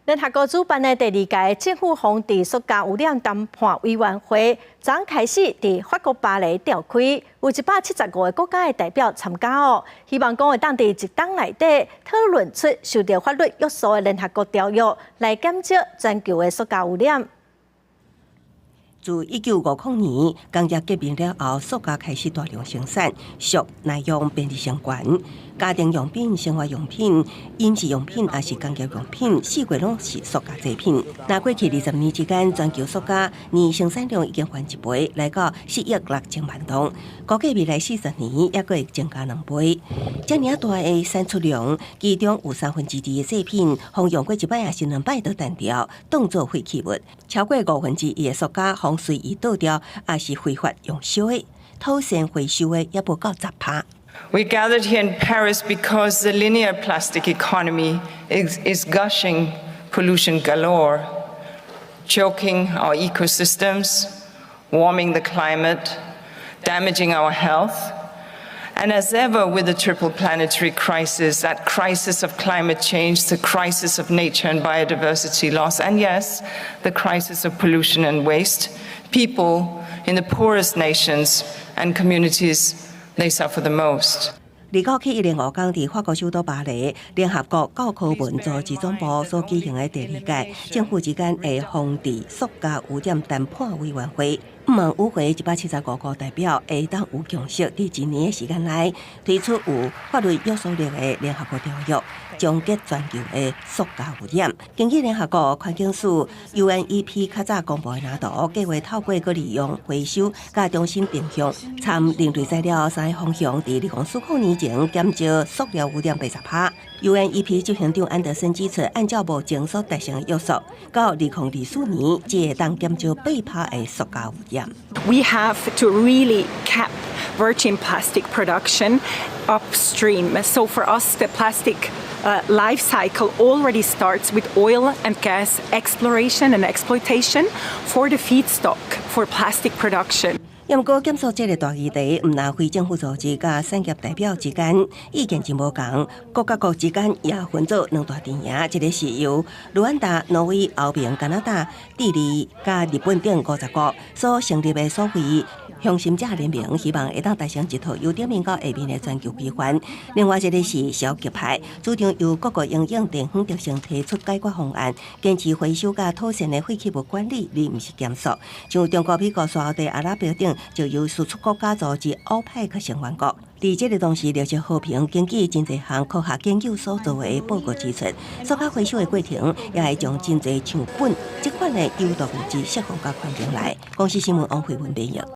聯合國主辦的第二屆政府防治塑膠污染談判委員會，昨開始佇法國巴黎召開，有175個國家的代表參加哦。希望講會當佇一冬內底討論出受著法律約束的聯合國條約，來減少全球的塑膠污染。自1950年工業革命了後，塑膠開始大量生產，俗耐用、便利性懸。家庭用品、生活用品、飲食用品，抑是工業用品，四季攏是塑膠製品。若過去20年之間，全球塑膠年生產量已經翻一倍，來到4億6千萬噸。估計未來40年，猶閣會增加2倍。遮爾大的產出量，其中有2/3的製品，予用過一擺抑是兩擺就擲掉，當做廢棄物。超過1/5的塑膠予隨意倒掉，抑是非法用燒的，妥善回收的猶無夠10%。 We gathered here in Paris because the linear plastic economy is gushing pollution galore, choking our ecosystems, warming the climate, damaging our health. And as ever with the triple planetary crisis, that crisis of climate change, the crisis of nature and biodiversity loss, and yes, the crisis of pollution and waste, people in the poorest nations and communities, they suffer the most. 29起15工，佇法國首都巴黎，聯合國教科文組織總部所舉行的第二屆政府之間的防治塑膠污染談判委員會，向望與會175個代表會當有共識，佇一年的時間內推出有法律約束力的聯合國條約，終結全球的塑膠污染。根據聯合國環境署 UNEP 較早公布的藍圖，計劃透過閣利用、回收、佮重新定向，參人類材料三个方向，佇2040年前減少塑料污染80%。UNEP 執行長安德森指出，按照目前所達成的約束，到2024年只會當減少8%的塑膠污染。 We have to really cap virgin plastic production upstream. So for us, the plastic life cycle already starts with oil and gas exploration and exploitation for the feedstock for plastic production. 毋過減塑這个大議題，毋但非政府組織佮產業代表之間意見真無仝，國佮國之間也分做兩大陣營，一个是由盧安達、挪威、歐盟、加拿大、智利佮日本等50國所成立的所謂雄心者聯盟，希望會當達成一套由頂面到下面的全球規範。另外一个是消極派，主張由各國因應地方特性提出解決方案，堅持回收佮妥善的廢棄物管理，而毋是減塑。像中國、美國、沙烏地阿拉伯等，就由輸出國家組織歐派克成員國。佇這个同時，綠色和平根據真濟項科學研究所做的報告指出，塑膠回收的過程也會將真濟像苯這款的有毒物質釋放到環境內。公視新聞王慧文編譯。